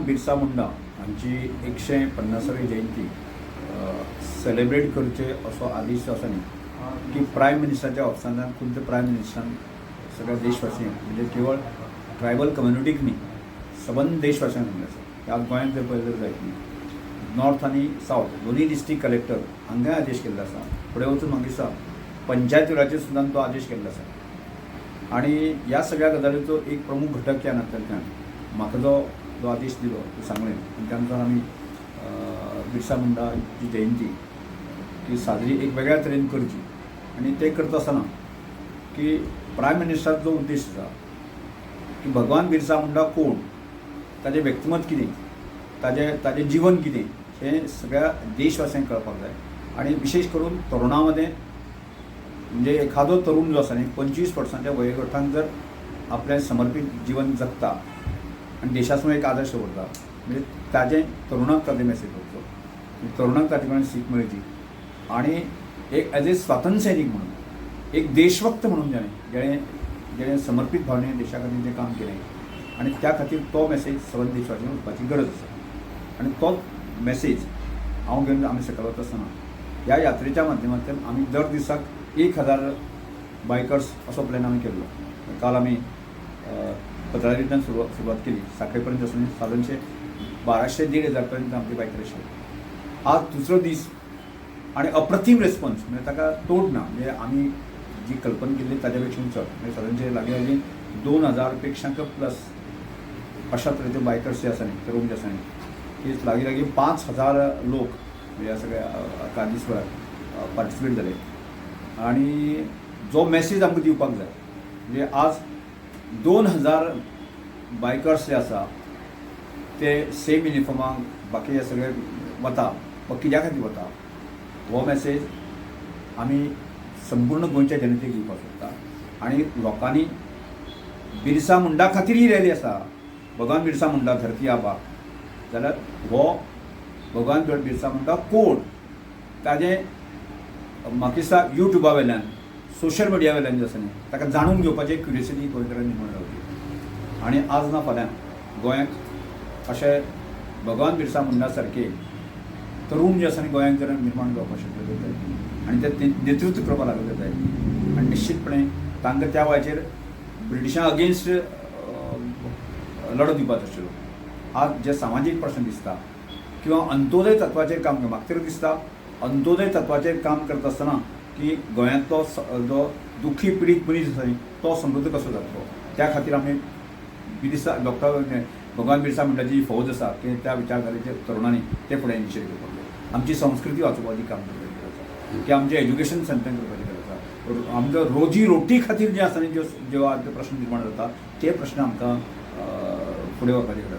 बिरसा मुंडा हांची 150वी जयंती सेलिब्रेट करचे असो आदेश जो आसा न्ही की प्रायम मिनिस्टराच्या ऑफिसांतल्यान खुद्द प्रायम मिनिस्टरान सगळ्या देशवासियांक, म्हणजे केवळ ट्रायबल कम्युनिटीक न्ही, सबंद देशवासियांक सांगलें आसा की आज गोंयांत जर पळयलें जायत न्ही, नॉर्थ आनी सावथ दोनूय डिस्ट्रिक्ट कलेक्टर हांकांय आदेश केल्लो आसा. फुडें वचून म्हाका दिसता पंचायत राजाचेर सुद्दां तो आदेश केल्लो आसा. आनी ह्या सगळ्या गजालीचो एक प्रमुख घटक ह्या नात्यांतल्यान म्हाका जो जो आदेश दिलो तो सांगलें आनी त्या नुसार आमी बिरसा मुंडाची जयंती ती साजरी एक वेगळ्या तरेन करची. आनी ते करता आसतना की प्रायम मिनिस्टराचो जो उद्देश आसा की भगवान बिरसा मुंडा कोण, ताजें व्यक्तिमत्व कितें, ताजें ताजें जीवन कितें हें सगळ्या देशवासियांक कळपाक जाय. आनी विशेश करून तरुणां मदें, म्हणजे एखादो तरुण जो आसा न्ही, 25 वर्सांच्या वयोगटान जर आपलें समर्पीत जीवन जगता आनी देशा समोर एक आदर्श दवरता, म्हणजे ताजें तरुणाक ताजें मेसेज वचचो, तरुणाक ताजे कडल्यान सीख मेळची. आनी एक एज ए स्वातंत्र्य सैनीक म्हणून, एक देशभक्त म्हणून जाणें जेणें जेणें समर्पीत भावनेन देशा खातीर जें काम केलें आनी त्या खातीर तो मेसेज सबंद देशवासियांक वचपाची गरज आसा. आनी तो मेसेज हांव घेवन आमी सकयल वता आसतना ह्या यात्रेच्या माध्यमांतल्यान आमी दर दिसाक 1000 बायकर्स असो प्लॅन आमी केल्लो. काल आमी पत्रावळींतल्यान सुरवात केली, साखळे पर्यंत आसून सादारणशे 1200 1500 पर्यंत आमचे बायकर आशिल्ले. आज दुसरो दीस आनी अप्रतीम रेस्पॉन्स, म्हणजे ताका तोड ना. म्हणजे आमी जी कल्पना केल्ली ताज्या पेक्षा चड, म्हणजे सादारणशे लागीं लागीं 2000 पेक्षा प्लस अशा तरेचे बायकर्स जे आसा न्ही, तरुण जे आसा न्ही, की लागीं लागीं 5000 लोक ह्या सगळ्या एका दीसभरात पार्टिसिपेट जाले. आनी जो मेसेज आमकां दिवपाक जाय, म्हणजे आज 2000 बायकर्स जे आसा ते सेम युनिफॉर्माक बाकी हे सगळे वता वा कित्या खातीर वता, हो मेसेज आमी संपूर्ण गोंयच्या जनतेक दिवपाक सोदता. आनी लोकांनी बिरसा मुंडा खातीर ही रॅली आसा, भगवान बिरसा मुंडा धरती आबा, जाल्यार हो भगवान बिरसा मुंडा कोण ताजें म्हाका दिसता युट्युबा वयल्यान, सोशल मिडिया वयल्यान जे आसा न्ही, ताका जाणून घेवपाची क्युरियोसिटी गोंयकारांक निर्माण जावची. आनी आज ना फाल्यां गोंयांत अशे भगवान बिरसा मुंडा सारके तरुण जे आसा न्ही, गोंयांत जर निर्माण जावपाक शकले जायत आनी ते नेतृत्व करपाक लागले जायत, आनी निश्चितपणे तांकां त्या वेळाचेर ब्रिटिशां अगेन्स्ट लढो दिवपाचो आशिल्लो. आज जे सामाजीक प्रश्न दिसता किंवा अंत्योदय तत्वाचेर काम, म्हाका तरी दिसता अंत्योदय तत्वाचेर काम करता आसतना की गोंयांतलो जो दुखी पिडीत मनीस आसा न्ही, तो समृद्ध कसो जातलो, त्या खातीर आमी बिरसा डॉक्टर भगवान बिरसा मुंडाची जी फौज आसा की त्या विचारधारेच्या तरुणांनी ते फुडें इनिशिएट करपाक जाय. आमची संस्कृती वाचोवपाची काम करपाची गरज आसा, की आमचें एज्युकेशन स्ट्रेंथन करपाची गरज आसा. आमचो रोजी रोटी खातीर जे आसा न्ही, ज्यो ज्यो आज प्रश्न निर्माण जाता ते प्रश्न आमकां फुडें व्हरपाची गरज आसा.